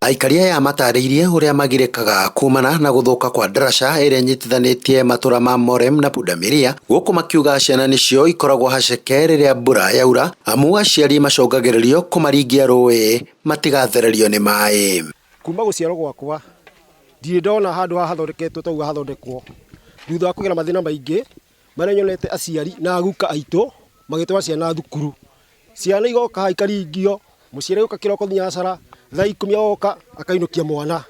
Aikari aya matarĩirie ũrĩa magirĩkaga kumana na gũthũka kwa ndaraca ĩrĩa ĩnyitithanĩtie matũra ma Morem na Pundamilia, gũkũ makiuga ciana nĩcio ikoragwo haceke rĩrĩa mbura yaura, amu aciari macũngagĩrĩrio kũmaringia rũĩ matigathererio nĩ maĩ. Kuma gũciarwo gwakwa ndirĩ ndona handũ haha hathondeketwo ta ũguo hathondekwo, thutha wa kũgera mathĩna maingĩ marĩa nyonete aciari na guka aitũ magĩtwara ciana thukuru. Ciana igoka haha ikaringio, mũciari agoka kĩroko thinacara, thaa 10 agoka akainũkia mwana.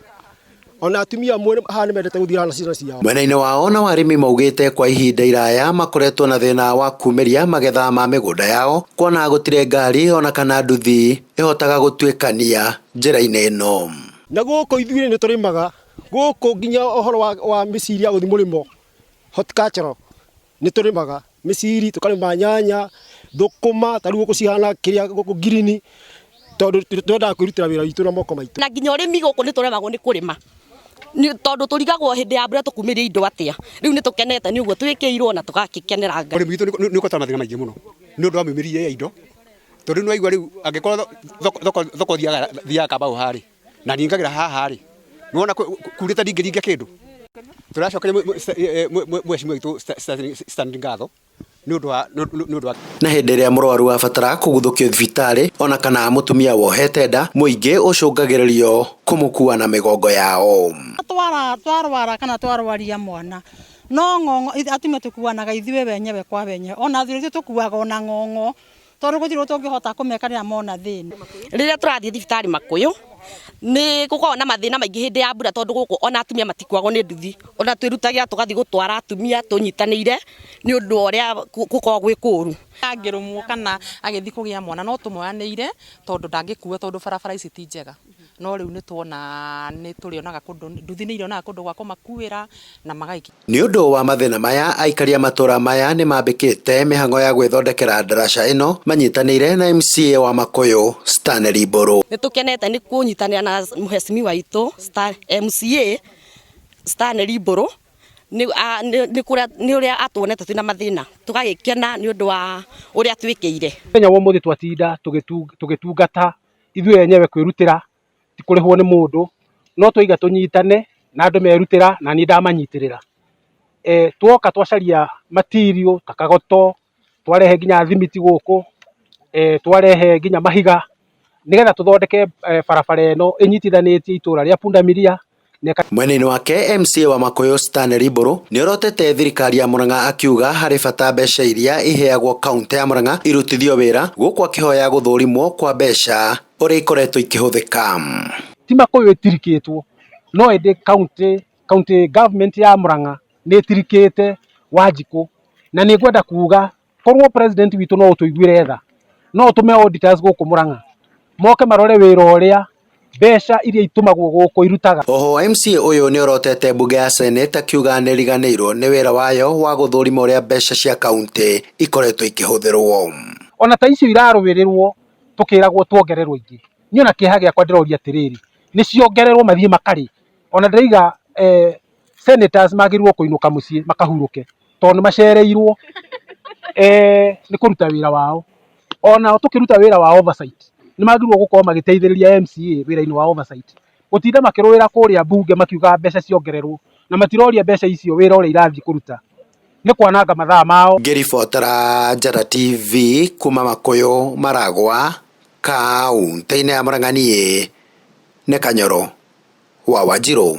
Ona atumia amwe haha nĩ mendete gũthiĩ haha na ciana ciao. Mwena-inĩ wao nao arĩmi maugĩte kwa ihinda iraya makoretwo na thĩna wa kumĩria magetha ma mĩgũnda yao kuona gũtirĩ ngari ona kana nduthi ĩhotaga gũtuĩkania njĩra-inĩ ĩno. Na gũkũ ithuĩ nĩ tũrĩmaga, gũkũ nginya ũhoro wa mĩciri ya gũthiĩ mũrĩmo, horticultural, nĩ tũrĩmaga mĩciri, tũkarĩma nyanya, thũkũma, ta rĩu gũkũ cihana kĩrĩa gũkũ ngirini, tondũ twendaga kwĩrutĩra wĩra witũ na moko maitũ. Na nginya ũrĩmi gũkũ nĩ tũremagwo nĩ kũrĩma tondũ tũrigagwo hĩndĩ ya mbura tũkumĩria indo atĩa. Rĩu nĩ tũkenete nĩ ũguo twĩkĩirwo na tũgakĩkenera Ngai. Ũrĩmi witũ nĩ ũkoretwo na mathĩna maingĩ mũno nĩ ũndũ wa mĩumĩrie ya indo, tondũ nĩ waigua rĩu angĩkorwo thoko thoko thiaga Kambaũ haha rĩ, na ningagĩra haha rĩ, nĩ wona kurĩte ndingĩringia kĩndũ. Tũracokeria mheshimiwa witũ Stanley ngatho nĩ ũndũ wa nĩ ũndũ wa Na hĩndĩ ĩrĩa mũrwaru abatara kũguthũkio thibitarĩ ona kana mũtumia wohete nda, mũingĩ ũcũngagĩrĩrio kũmũkua na mĩgongo yao. Twarwara kana twarwaria mwana no ng'ong'o, atumia tũkuanaga ithuĩ wenyewe kwa wenyewe, ona athuri aitũ tũkuaga ona ng'ong'o, tondũ gũtirĩ ũndũ tũngĩhota kũmeka rĩrĩa mona thĩna. Rĩrĩa tũrathiĩ thibitarĩ Makũyũ nĩ gũkoragwo na mathĩna maingĩ hĩndĩ ya mbura tondũ gũkũ ona atumia matikuagwo nĩ nduthi, ona twĩrutagĩra tũgathiĩ gũtwara atumia tũnyitanĩire nĩ ũndũ wa ũrĩa gũkoragwo gwĩ kũru. Angĩrũmwo kana agĩthiĩ kũgĩa mwana no tũmoyanĩire tondũ ndangĩkua tondũ barabara ici ti njega. No rĩu nĩ tuona nĩ tũrĩonaga kũndũ, nduthi nĩ irĩonaga kũndũ gwa kũmakuĩra na magagĩkinya. Nĩ ũndũ wa mathĩna maya, aikari a matũra maya nĩ mambĩkĩte mĩhang'o ya gwĩthondekera ndaraca ĩno manyitanĩire na MCA wa Makũyũ Stanley Mbũrũ. Nĩ tũkenete nĩ kũnyitanĩra na mheshimiwa witũ MCA Stanley Mbũrũ nĩ ũrĩa atuonete twĩna mathĩna tũgagĩkena nĩ ũndũ wa ũrĩa twĩkĩire. Mũthenya wa ũmũthĩ twatinda tũgĩtungata ithuĩ enyewe kwĩrutĩra, ti kũrĩhwo nĩ mũndũ, no twaiga tũnyitane na andũ merutĩra na niĩ ndamanyitĩrĩra. Twoka twacaria material ta kagoto, twarehe nginya thimiti gũkũ, twarehe nginya mahiga, nĩgetha tũthondeke barabara ĩno ĩnyitithanĩtie itũra rĩa Pundamilia. Mwena-inĩ wake MCA wa Makũyũ Stanley Mbũrũ nĩorotete thirikari ya Murang'a akiuga harĩ bata mbeca iria iheagwo kaunti ya Murang'a irutithio wĩra, gũkũ akĩhoya gũthũrimwo kwa mbeca ũrĩa ikoretwo ikĩhũthĩka. Ti Makũyũ ĩtirikĩtwo no ĩndĩ county government ya Murang'a nĩ ĩtirikĩte Wanjikũ, na nĩ ngwenda kuga korwo president witũ no ũtũiguĩre tha, no ũtũme auditors gũkũ Murang'a moke marore wĩra ũrĩa mbeca iria itũmagwo gũkũ irutaga. Oho MCA ũyũ nĩorotete mbunge ya Senate akiuga nĩriganĩirwo nĩ wĩra wayo wa gũthũrima ũrĩa mbeca cia kaunti ikoretwo ikĩhũthĩrwo. Ona ta icio irarũĩrĩrwo tũkĩragwo tuongererwo ingĩ, niĩ ona kĩeha gĩakwa ndĩroria atĩrĩrĩ, nĩ ciongererwo mathiĩ makarĩ? Ona ndĩraiga senators magĩrĩirwo kũinũka mũciĩ makahurũke tondũ nĩ macereirwo nĩ kũruta wĩra wao. Onao tũkĩruta wĩra wa oversight nĩ magĩrĩirwo gũkorwo magĩteithĩrĩria MCA wĩra-inĩ wa oversight, gũtinda makĩrũĩra kũrĩa mbunge makiugaga mbeca ciongererwo na matiroria mbeca icio wĩra ũrĩa irathiĩ kũruta, nĩ kwananga mathaa mao. Ngĩribotera Njata TV kuma Makũyũ Maragwa, kaũntĩ-inĩ ya Murang'a niĩ nĩ Kanyoro wa Wanjirũ.